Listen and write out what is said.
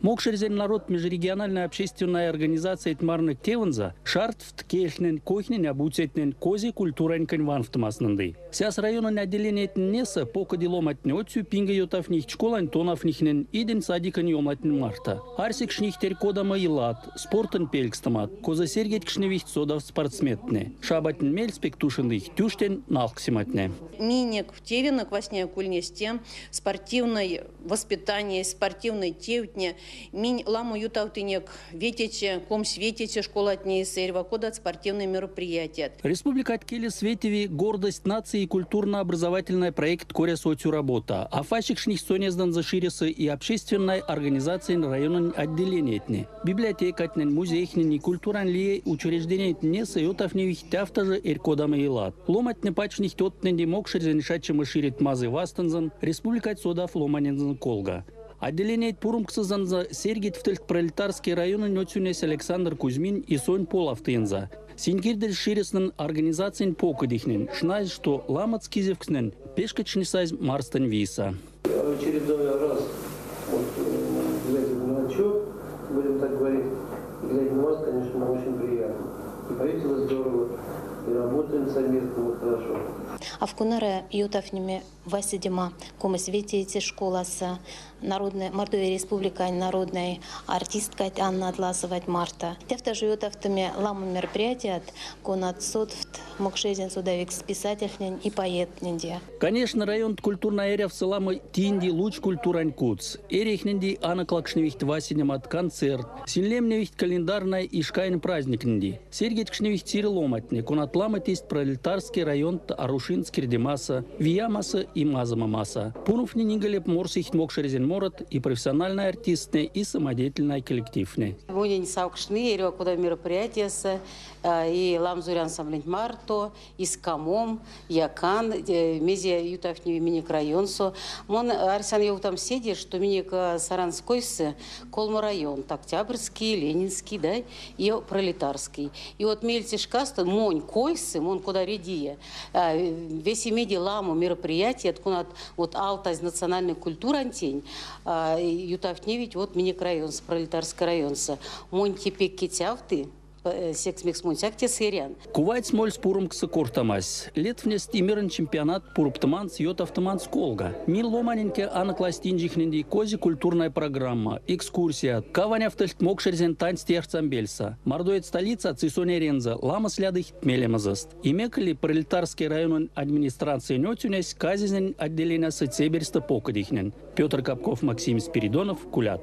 Мокшэрзянь народ межрегиональной общественной организациянть марнэ тевензэ шартовт кельтнень, койтнень, обуцятнень, козе культурань ванстоматнеде. Сяс райононь отделениятнесэ покоди ломантне оцю пинге ютавтнить школань тонавтницятнень, эйдень садикень ёматнень марто. Арсекшнить кодамо илат, спортонь пелькстамот, козо серьгедькшневить содавт спортсментнэ. Шабатнень мельс пек тукшныть тюштянь налксематне. Минек тевенек васня ульнесь те спортивной воспитание, спортивной тевтне. Минь ламо ютавтынек ветеце, 25 школатнесэ эрьва кодат спортивной мероприятият. Республиканть келес ветяви «Гордость нации» культурно-образовательной проект коряс оцю работа. А фащикшнить сонензэ ширясы и общественной организациянь райононь отделениятне. Библиотекатнень, музейтнень и культурань лия учреждениятнесэ ютавтневить тявтожо эрь кодамо илат. Ломантне пачтнить одтнэнень мокшэрзянь шачома ширенть мазый вастынзэ, республиканть содавт ломанензэ колга. Отделениянть пуромксозонзо серьгедевтильть Пролетарской райононь оцюнесь Александр Кузьмин и сонь полавтыензэ. Сынь кирдсть ширясынь организациянь покодихнень, шназь, што ламот кизэвкстнэнь пешкедькшнесазь марстонь вийсэ. Очередной раз, вот, глядя на отчет, будем так говорить, глядя на вас, конечно, нам очень приятно. И поете вы здорово, и работаем совместно мы хорошо. А в кунаре ютавтнеме васодема 25 школасо народная Мордовия Республикань народной артистка Анна Атласова марто. Тявтожо ютавтыме ламо мероприятият, конат содавт мокшэрзянь содавикс писательтнень и поэтнэнь. Конечно, райононть культурной эрявсо ламо тинди Луч культурань кудс. Эрийтнеде аноклакшневить васодемат, концерт, сынь лемдевить календарной и шкань праздниктнеде. Серьгедькшневить сыре ломантне, конат ламо тейсть Пролетарской райононть арушинс кирдемасо, виемасо и мазылгавтомасо. Пуромтнень икеле морсить мокшэрзянь морот и профессиональной артисттнэ, и самодеятельной коллективтне. Монень савкшны эрьва кодамо мероприятиясо и Ламзурь ансамблянть марто, и ськамом, якан, мезе ютавтневи минек районсо. Мон арсян ёвтамс седе, што минек Саранскойсэ колмо районт: Октябрьский, Ленинский, да, и Пролетарский. И вот меельце шкасто монь койсэ, мон кода редия, весемеде ламо мероприятият, конат вот алтазь национальной культурантень, ютавтневить вот минек районсо, Пролетарской районсо. Монь те пек кецявты, секс мекс монськак тесэ эрян. Куватьс мольсь пуромкссо кортамось. Ледстнесть мирэнь чемпионат пуромтоманс ютавтоманс колга. Миль ломанень анокласть инжетнеде козе культурной программа, экскурсият, каванявтсть мокшэрзянь таньстей ярсамопельсэ. Мордовиянь столицасо сонерензэ ламос лядыть мелезэст. И мекли Пролетарской райононь администрациянь оцюнесь казезь отделениясо цеберьстэ покодихнень. Петр Капков, Максим Спиридонов, Кулят.